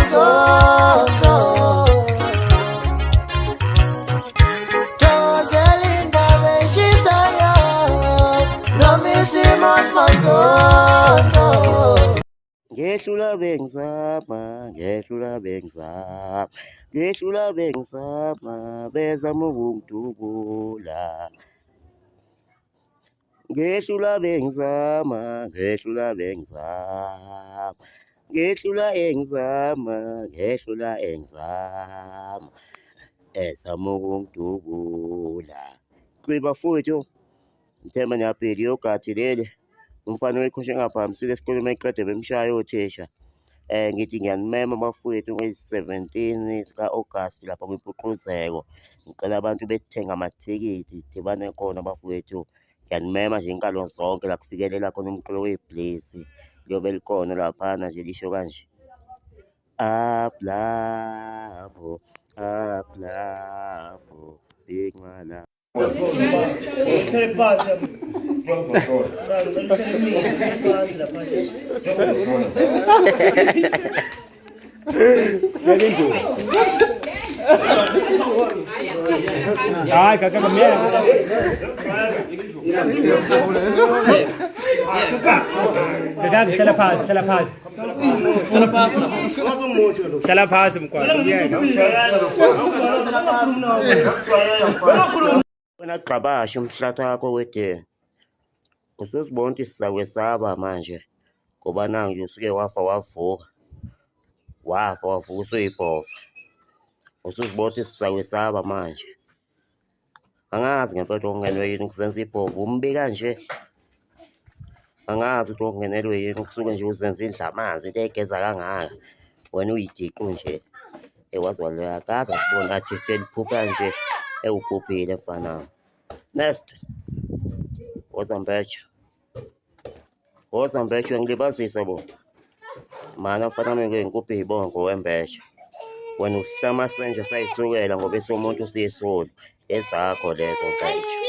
Manzonzo. Thokozela indaba eshisayo noma isimo simanzonzo. Ngehlula bengizama, ngehlula bengizama, ngehlula bengizama, bezama ukungidubula. Ngehlula bengizama, ngehlula bengizama, ngehlula engizama, ngehlula engizama, ezama ukungidubula. Kwi bafowethu, ngithemba niyaphila iyogathi leli. Umfana oyikhoshe engaphakamisile esikoleni uma eqeda bemshaya othisha. Ngithi ngiyanimema bafowethu ngezi-17 zika-August lapha kwiMpucuzeko. Ngicela abantu bethenge amathikithi sidibane khona bafowethu. Ngiyanimema nje inkalo zonke la kufikelela khona umculo weBlaze. Liyobe likhona laphana nje lisho kanje. Up lapho, up lapho, inqala. Hayi kaka miyeke. Kaka hlala phansi, hlala phansi. Hlala phansi mkwalo, miyeke. Wena gxabashe umhlatha wakho wedeni. Usuzibona ukuthi sizakwesaba manje ngoba nangu nje usuke wafa wavuka. Wafa wavuka usuyibhova. Usuzibona ukuthi sizakwesaba manje. Angazi ngempela ukuthi ungenwe yini ukuzenza ibhova umbi kanje. Angazi ukuthi ungenelwe yini ukusuke nje uzenza indlamanzi into egeza kangaka. Wena uyidiqu nje. Ewazi waloya akaze ngikubone artist eliphupha nje ewubhubhile mfana. Next. Woza Mbeje. Woza Mbeje uyangilibazisa bo. Mana mfana wami ngeke ngikuphe ibongo wembeje. Wena uhlama senje sayisukela ngoba esomuntu siyisulu. Ezakho lezo Mbeje.